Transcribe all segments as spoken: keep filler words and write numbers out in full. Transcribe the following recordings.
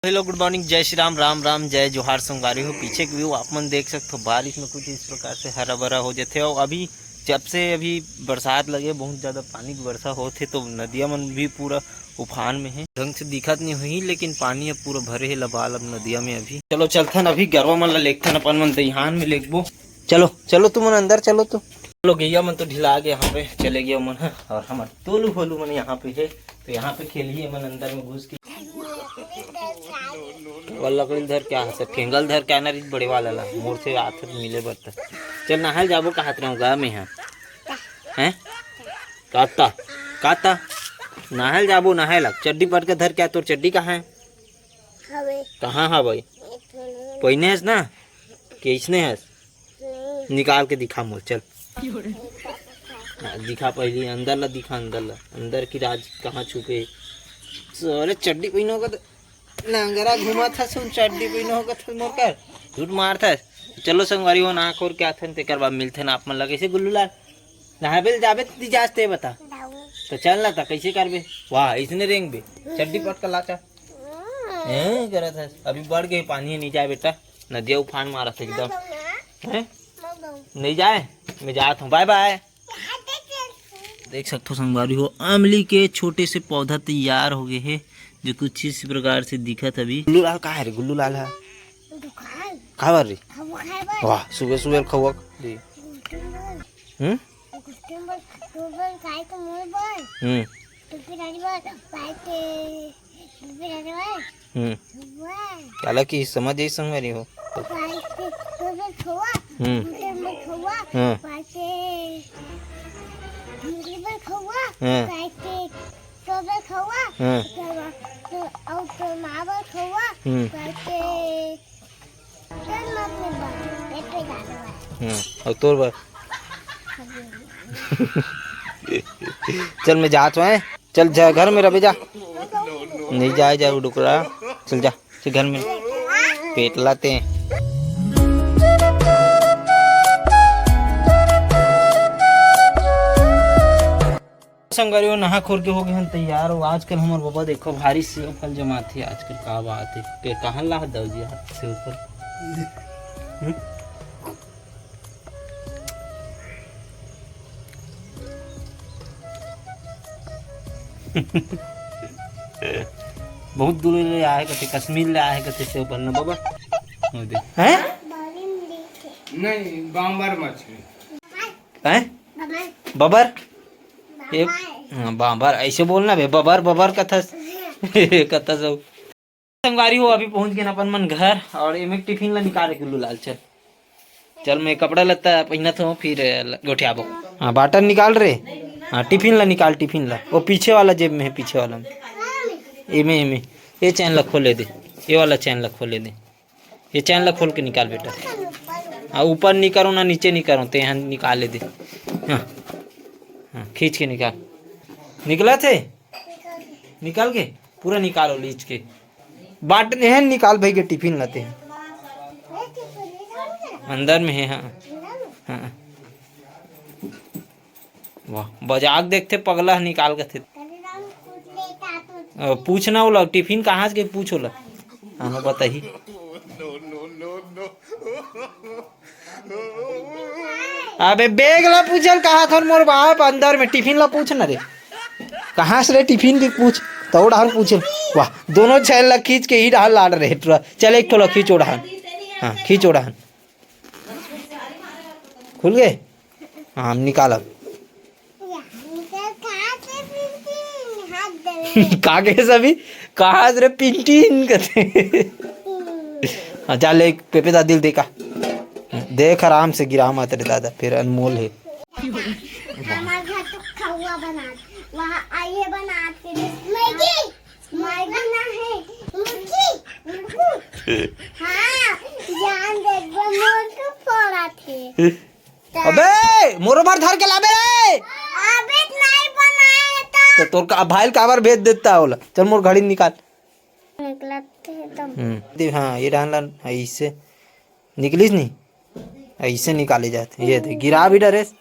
Hello, गुड morning, जय श्री राम, राम राम, जय जोहार संगवारी हो। पीछे के व्यू आप मन देख सकते हो, बारिश में कुछ इस प्रकार से हरा भरा हो जाते हो। अभी जब से अभी बरसात लगे, बहुत ज़्यादा पानी की वर्षा होत हे, तो नदिया मन भी पूरा उफान में है, ढंग से दिखत नहीं हुई, लेकिन पानी अब पूरा भरे है लबालब नदिया में। अभी चलो चलथन, अभी गरवा मन ला लेगथन, अपन मन दईहान में लेगबो। चलो चलो, तुमन अंदर चलो तो। चलो, गैया मन तो ढिला गए, यहाँ पे चले गए मन ह, और हमारे तोलू होलू मन यहाँ पे है, तो यहाँ पे खेलिए मन अंदर में घुस के। वो लकड़ी धर क्या है, ठेंगल धर क्या ना, बड़े वाला ला, मोर से हाथ मिले बरता। चल, नहाए जाबो, कहात रहूँ गा मैं, हाँ। हैं? काता, काता, नहाए जाबो, नहाए ला। चड्डी पट के धर क्या, तोर चड्डी कहाँ है? हवे। कहाँ हवे? एक ठो नहीं। पहिने हस ना? कि इसने हस? नहीं। निकाल के दिखा मोर, चल। हाँ, दिखा पहली, अंदर ला दिखा, अंदर ला। अंदर की राज कहाँ छुपे? सारे चड्डी पहिनो का तो नांगरा घुमा था, सुन चड्डी पहिनो का तो मोर कर। झूठ मार था। चलो संगवारी हो, नहा खोर के आथन, तेकर बाद मिलथन आप मन ला। कैसे गुल्लू लाल? नहाबे ल जाबे त जास ते बता। जाऊँ। तो चल ना, ता कैसे करबे? वाह, इसने रेंगबे। चड्डी पट के लाचा। हम्म। हैं, करत है। अभी बढ़ गए पानी, नहीं जाए बेटा। नदिया उफान मारत है एकदम। हैं? नहीं जाए? मैं जात हूँ, बाय बाय। देख सकते हो संगवारी हो, आमली के छोटे से पौधा तैयार हो गए हैं, जो कुछ इस प्रकार से दिखत अभी। गुल्लू लाल कहाँ है रे? गुल्लू लाल है। दुकान। कहाँ बर रे? खवा खाए बर। वाह, सुबह सुबह खवा दे। गुट्टू बर। हम्म? गुट्टू बर, तू बर, गाय को मोर बर। हम्म। टोपी रानी बर, गाय के टोपी रानी बर। हम्म। वाह। हालांकि समझ ही संग मेरी हो। गाय के तू बर खवा। हम्म। गुट्टू बर खवा। हाँ। गाय के मुर्गी बर खवा। हाँ। गाय के तोर बर खवा, हाँ। तोर बर, तो, अउ तोर माँ बर खवा, हम्म। करके तोर माँ अपने बर, पेट पे डाले बर। हाँ, अउ तोर बर। चल, मैं जात हूँ, हैं? चल, जा, घर में रह, जा। नहीं जाए, जा, वो डुकरा। चल, जा। से घर में पेट लाते हैं। संगवारी हो, नहा खोर के हो गए हैं तैयार। और आजकल हमार बाबा देखो, भारी सेव फल जमाथे आजकल, का बात है? के कहाँ ला दऊ जी हाथ सेव फल? हम्म? बहुत दूर ले आए कथे, कश्मीर ले आए कथे सेव फल ना बाबा। वो दे। हैं? नहीं, बांबर मछली। हैं? बबर। ये, हाँ, बांबर, ऐसे बोलना बे, बबर, बबर कथस। कथस हो। संगवारी हो, अभी पहुंच गए अपन मन घर, और एमे टिफिन ला निकाल के गुल्लू लाल, चल। चल, मैं कपड़ा लत्ता पहिनत हूँ, फिर ल-, गोठियाबो। हाँ, बाटन निकाल रे। हाँ, टिफिन ला निकाल, टिफिन ला। वो पीछे वाला जेब में है, पीछे वाला में। एमे, एमे। ये चैन ला खोले दे। ये वाला चैन ला खोले दे। ये चैन ला खोल के निकाल बेटा। हाँ, ऊपर नहीं करो ना, नीचे नहीं करो, ते यहाँ निकाले दे। हाँ, हाँ, खींच के निकाल। निकला थे? निकाल के पूरा निकालो, लीच के। बाट एहन निकाल भाई के टिफिन लाते हैं। अंदर में है, हाँ। हाँ। वाह, बजा के देखते पगला निकाल के थे। अ, पूछ ना ओला, टिफिन कहाँ से के पूछ ओला। हाँ, बताही। अबे बैग ला पूछल कहा था मोर बाप, अंदर में टिफिन ला पूछ ना रे। कहाँ से रे टिफिन के पूछ, तो डाल पूछल। वाह, दोनों चैन ला खींच के ही डाल लाड़ रहे पूरा। चल एक ठो ला खींच ओढ़ान। हाँ, खींच ओढ़ान। खुल गए? हाँ, हम निकालब। का कहे सभी? कहाँ से रे पिंटीन कथे? हाँ, जा ले, पेपे दादी ल देखा। देख, आराम से गिरा मत रे दादा, फिर अनमोल है। हमारे घर तो खौआ बना, वहाँ आइए बना के दे। मैगी, मैगी ना है, मुर्गी, मुर्गी। हाँ, जान दे, वो मोर को फोड़ा थे। अबे, मोरो बर धर के लाबे रे। अबे, नहीं बनाए तो। तो तोर का, भाई ल काबर भेज देता होला? चल, मोर घड़ी निकाल। निकलते हैं तो। हम्म, दे, हाँ, ये डाल ला, ऐसे निकलिस नहीं, ऐसे निकाले जाते। ये दे, गिरा भी डरेस।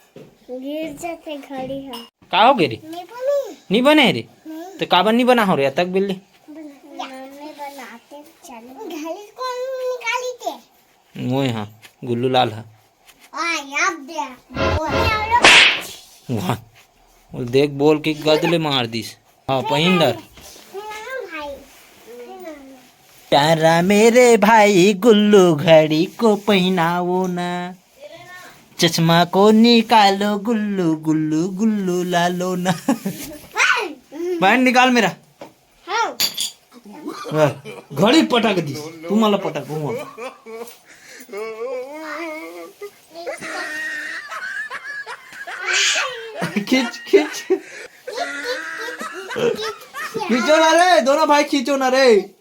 गिर जाते घड़ी है। का हो गए रे? नहीं बनी। नहीं बने रे? नहीं। तो काबर नहीं बना हो रे, तक बिल्ली? बना। मम्मी बना चलो, घड़ी कौन निकाली थे? वो यहाँ गुल्लू लाल है। आ, याद दे। वो वाह, वो देख, बोल के गद ले मार दिस। हाँ, पहिन डर। हाँ, भाई। प्यारा मेरे भाई, गुल्लू घड़ी को पहनाओ ना, चश्मा को निकालो, गुल्लू गुल्लू गुल्लू लालो ना। बैंड निकाल मेरा। हाँ। वाह, घड़ी पटक दी, तुम्हाला पटक हुआ। खींच, खींच। खींचो ना रे, दोनों भाई खींचो ना रे।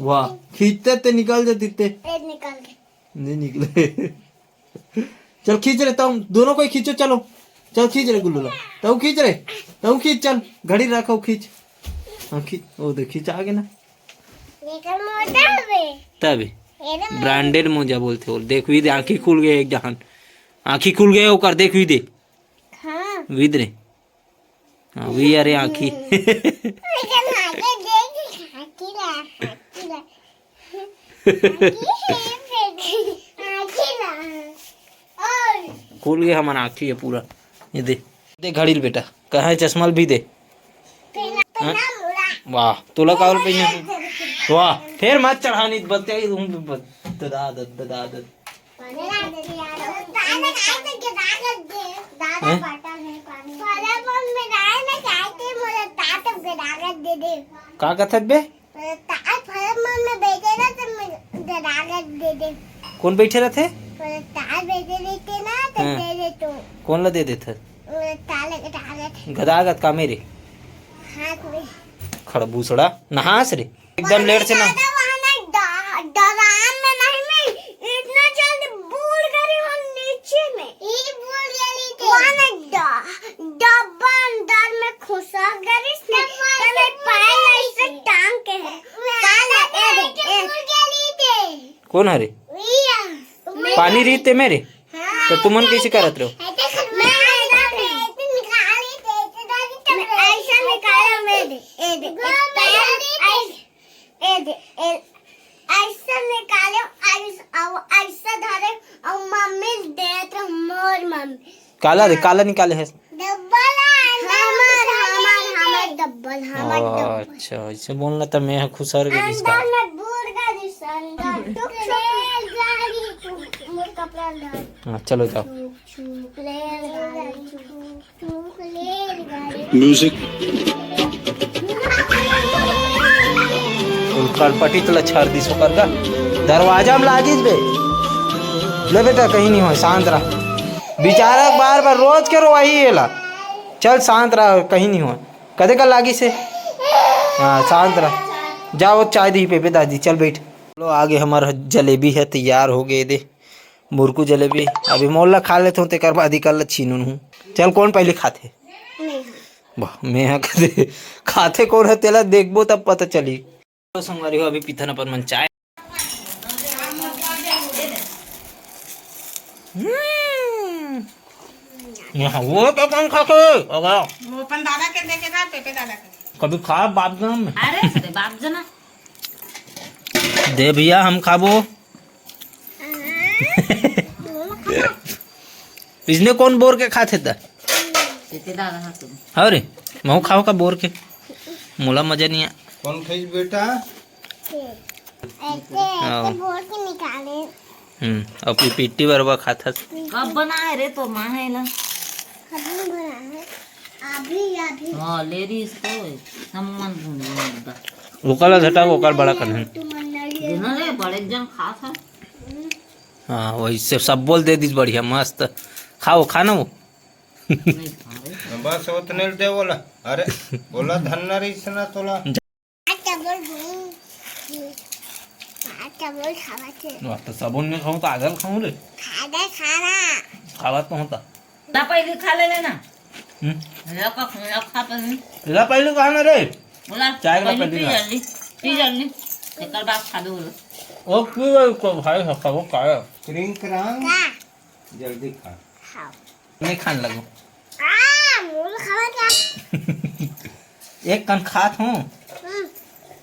वाह, खींचते ते निकल जाते ते। ए, निकल गए। नहीं निकले। चल खींच रे, तुम दोनों को ही खींचो, चलो। चल खींच रे गुल्लू ला। तू खींच रे, तू खींच, चल। घड़ी रखो, खींच। हाँ, खींच। ओ देख, खींच, आ गए ना। लेकर मोटा हुए। तभी। ये तो मैं ब्रांडेड मोजा बोलते हो। देख भी दे, आँखी खुल गए एक जहान। आँखी खुल गए ओकर, देख भी दे। हाँ। विद रे। हाँ, वी अरे आँखी। मुझे मारे देख, आँखी ला, आँखी ला। आँखी है, आँखी ला। और खुल गए हमर आँखी है पूरा। ये दे, दे घड़ी ल बेटा, कहाँ है चश्मा ल भी दे। पहना, हाँ? पहना मुड़ा। वाह, तोला कावर पहिने? वाह, फिर मत चढ़ा, नहीं बत्ती तुम बत-, ददा, दद, ददा, दद। हैं? का कथत बे? कौन बैठे रहते? हाँ। कौन ला दे देथे? गदागद का मेरे? हाथ में। खड़बूसड़ा, नहास रे। एकदम लेट से ना। दादा, वहाँ ना डा-, डराम में नहीं, मैं इतना जल्दी बूड़ गई हूँ नीचे में। ये बूड़ गई थी। वहाँ ना डा-, डब्बा अंदर में घुसा गई थी। डब्बा तो मैं अंदर पैर घुसा ऐसे गई। टांग के है। मैं पैर अंदर ऐसे में ए, ए। बूड़ गई थी। कौन हरे? भैया। पानी रहिते मेरे? हाँ। तो तुमन कैसे करत रहो? मैं ऐसा निकाली थे, तो दादी तब मैं ऐसा निकाला मैं दे, ए दे, ए पैर ऐसे, ए दे, ए ऐसा निकाले, ऐस-, अउ ऐसा धरे, अउ मम्मी देत रहो, मोर मम्मी। काला रे, काला निकाले है। डब्बा ला अंदर हमर, घुसा हमर, दे। हमर डब्बल, हमर ओ, डब्बल। अच्छा, ऐसे बोलना त मैं ह खुसर के अंदर जिसका। में बूड़ गई अंदर। टुक, टुक। रेलगाड़ी, टुक, मोर कपड़ा अंदर। हाँ, चलो जाओ। टुक, टुक, रेलगाड़ी, टुक, टुक, रेलगाड़ी। म्यूजिक। कलपटी तला छाड़ दिस ओकर का। दरवाजा में लागिस बे। ले बेटा, कहीं नहीं हो, शांत रह। बेचारा बार बार रोज के रोवाही एला। चल शांत रह, कहीं नहीं हो। कदे का लागिस हे? हाँ, शांत रह। जा वो चाय दी पेपे दादी, चल बैठ। लो, आगे हमार जलेबी है, तैयार हो गए दे। मुरकू जलेबी। अभी मोला खा लेथों, तेकर बाद ही कल छीनून हूँ। चल, कौन पहले खाथे? मैं। वाह, मैं ह कदे खाथे कौन है, तेला देखबो तब पता चली। तो संगवारी हो, अभी पीथन अपन मन चाय। हम्म। यहाँ वो तो कौन खाथे? अगर वो अपन दादा के देखे था, पेपे दादा के। कभी खा बाप जन्म में। अरे, सरे बाप जना। दे भैया, हम खाबो। इसने कौन बोर के खाथे त? तेते दादा हा तुम। हाँ रे, महू खाओ का बोर के? मोला मजा नहीं है। कौन खाई बेटा? ऐसे, ऐसे हाँ। बोर के निकाले। हम्म, अब ये पिट्टी बरबा खाथस। कब बनाए रे तो माँ है ना? अभी बनाए। अभी, अभी। हाँ, ले रही इसको। हम मन भूल गए मुद्दा। ओकर ला झटा, ओकर बड़ा करन। तुम अंदर ये देना रे, बड़े जन खा था। हाँ, वही से सब बोल दे दिस, बढ़िया, मस्त। खाओ, खा ना वो। नहीं खा रहे। बस, ओतने दे बोला। अरे, बोला धन्ना रही से ना तोला। चावल दूँ। हाँ, चावल खावा थे। वाह, तो सबुन नहीं खाऊँ तो आगल खाऊँ रे। खाना, खाना। खावा तो होता। ला पहले खा ले लेना। हम्म। ला का, ला खा पहले। ला पहले कहा ना रे। बोला, चाय का पहले पहले पी ला। जल्दी, पी जल्दी। एकर बाद खाबे बोलो। ओ, पी लो इसको भाई, सबको खाओ। क्रिंग क्रांग। का? जल्दी खा। खाओ। नहीं खान लगो। आ, मूल खावा था। एक कन खात हूँ। हम्म।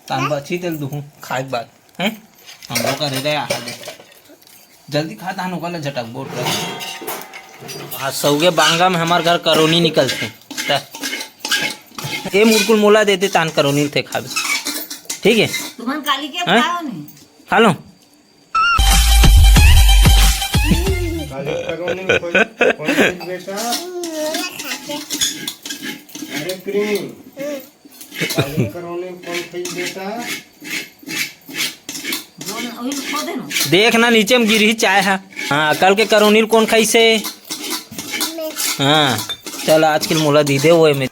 तान बची तेल दुहूँ, खाए के बाद। हैं? हम लोग का रे रे आ गए। जल्दी खा, तहन ओकर ले झटक बोल रहे। आज सौगे बांगा में हमार घर करोनी निकलते। त ए मुरकुल मोला दे दे, तहन करोनी थे खाबे। ठीक है? तुमन काली के हैं? खाओ नहीं। खा लो। काली करोनी कोई, कौन चीज बेटा? अरे क्रीम। काली करोनी कौन चीज बेटा? देख ना, नीचे में गिरही चाय है। हाँ, कल के करोनी ल कौन खाइसे? हाँ, चल, आज के मोला दी दे वो में।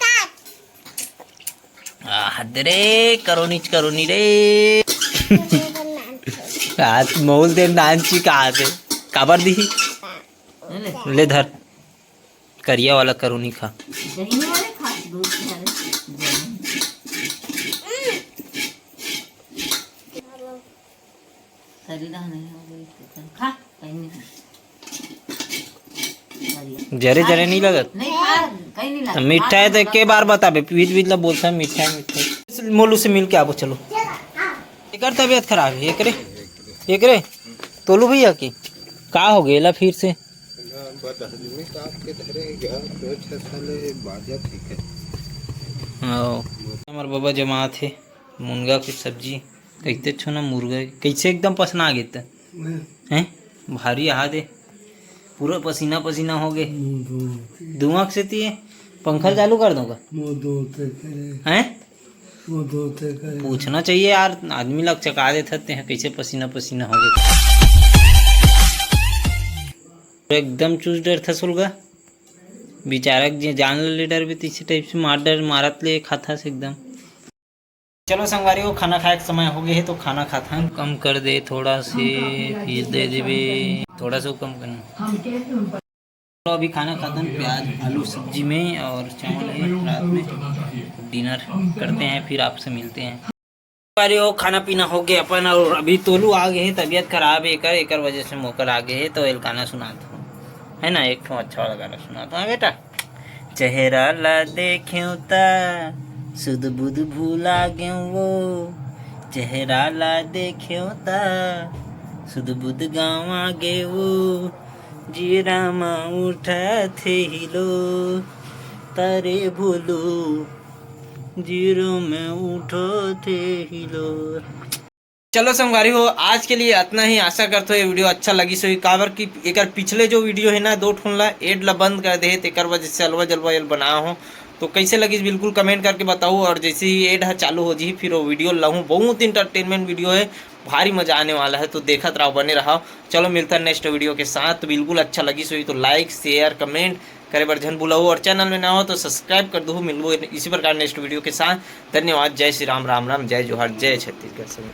आह, दे रे, करोनी च करोनी रे। आज मौल दे नानची कहा दे। काबर दी? ले धर। करिया वाला करोनी खा। दही वाले खा, दूध वाले। तरी रहा नहीं हो गई तो खा, कहीं नहीं खा। जरे जरे नहीं लगत। नहीं खा, कहीं नहीं लगत। मीठा है तो के बार बताबे, बीच बीच ला बोलता है मीठा है, मीठा है। मोलू से मिल के आबो, चलो। एकर तबीयत खराब है, एकरे, एकरे, तोलू भैया की का हो गया फिर से? बदहजमी तो आपके धरे है, ग्यारह छः साल बाजा ठीक है। हाँ, हमार बाबा जमात है। मुनगा के सब्जी। कइसे छो ना मुर्गा, कइसे एकदम पसना गे त? हैं? भारी आहा दे, पूरा पसीना पसीना हो गए। मुंह धो। धुआं के सेती पंखा ल चालू कर दूंगा। मुंह धोते करे। हैं? मुंह धोते करे। पूछना चाहिए यार, आदमी लग चका देते हैं, कइसे पसीना पसीना हो गए। एकदम चुस डर था सुलगा, बेचारा जे जान ले डर भी तीसरे टाइप से मार डर मारत ले खाता से एकदम। चलो संगवारी हो, खाना खाए के समय हो गए है तो खाना खाथन। कम कर दे थोड़ा से, फिर दे देबे। थोड़ा सा कम करना। चलो अभी खाना खाथन, प्याज आलू सब्जी में और चावल है रात में डिनर करते हैं, फिर आपसे मिलते हैं। संगवारी हो, खाना पीना हो गया अपन और अभी तोलू आ गए है, तबीयत खराब है एकर, एकर वजह से मोकर आ गए है तो एल गाना सुनात हूँ, है ना, एक ठो अच्छा वाला गाना सुनात हूँ। हाँ बेटा। चेहरा ला देखेव ता सुध बुध भुला गेव वो, चेहरा ला देखेव ता सुध बुध गाँव आ गेव, जीरा मा उठा थे हिलो, तारे भोलू जीरो में उठो थे हिलो। चलो संगवारी हो, आज के लिए इतना ही। आशा करते हो ये वीडियो अच्छा लगी सो, काबर कि एकर पिछले जो वीडियो है ना, दो ठुन ला एड ला बंद कर दे, तेकर वजह से अलवा जलवा एल बना हो। तो कैसे लगी बिल्कुल कमेंट करके बताओ, और जैसे ही एड है चालू हो जी फिर वो वीडियो लाहूँ। बहुत इंटरटेनमेंट वीडियो है, भारी मजा आने वाला है, तो देखत रहो, बने रहो। चलो मिलता है नेक्स्ट वीडियो के साथ। तो बिल्कुल अच्छा लगी सो तो लाइक शेयर कमेंट करे बर झन भुलाओ, और चैनल में ना हो तो सब्सक्राइब कर दो। मिलबो इसी प्रकार नेक्स्ट वीडियो के साथ। धन्यवाद। जय श्री राम, राम राम, जय जोहार, जय छत्तीसगढ़।